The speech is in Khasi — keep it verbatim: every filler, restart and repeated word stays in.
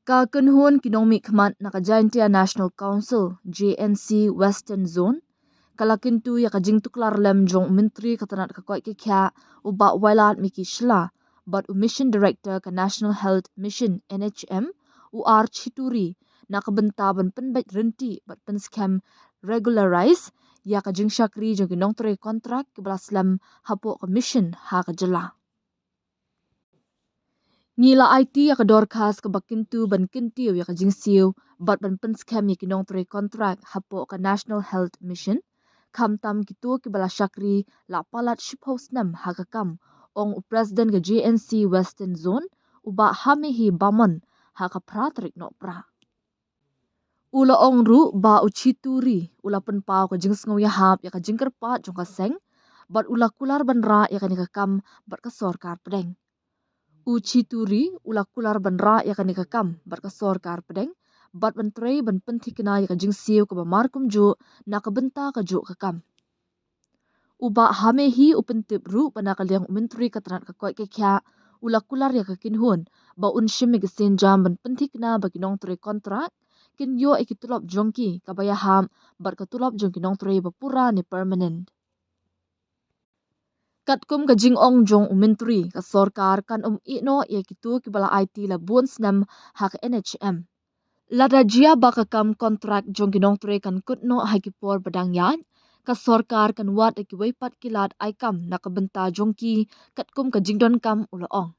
Ka kynhun ki nongmihkhmat na ka Jaintia National Council, J N C Western Zone, ka la kyntu ïa ka jingtuklar lem jong u Myntri ka tnat ka koit ka khiah, u Bah Wailadmiki Shylla, bad u Mission Director ka National Health Mission, N H M, u R Chituri, na ka bynta ban pynbeit rynti bad pynskhem, regularize, ïa ka jingshakri jong ki nongtrei kontrak kiba la slem hapoh ka mission ha ka jylla. Ngi la aiti ïa ka dorkhas kaba kyntu ban kyntiew ïa ka jingsiew bad ban pynskhem ïa ki nongtrei kontrak hapoh ka National Health Mission, khamtam kito kiba la shakri la palat shiphew snem ha ka kam, ong u President ka J N C Western Zone, u Bah Hamehi Bamon, ha ka phra tarik Nohprah. U la ong ruh ba u Chituri u la pynpaw ka jingsngewïahap ïa ka jingkyrpad jong ka seng, bad u la kular ban rah ïa kane ka kam bad ka sorkar pdeng. U Chituri u la kular ban rah ïa kane ka kam bad ka sorkar pdeng, bad ban trei ban pynthikna ïa ka jingsiew kaba markumjuh na ka bynta kajuh ka kam. U Bah Hamehi u pyntip ruh ba na ka liang u Myntri ka tnat ka koit ka khiah u la kular ïa ka kynhun ba un shim ïa ki sienjam ban pynthikna ba ki nongtrei kontrak kin ïoh ïa ki tulop jong ki kaba ïahap bad ka tulop jong ki nongtrei ba pura ne permanent. Katkum ka jingong jong u Myntri, ka sorkar kan ym ïehnoh ïa kito kiba la aiti la bun snem ha ka N H M. Lada jia ba ka kam kontrak jong ki nongtrei kan kut noh ha ki por ba dang ïaid, ka sorkar kan wad ïa kiwei pat ki lad ai kam na ka bynta jong ki, katkum ka jingdonkam, u la ong.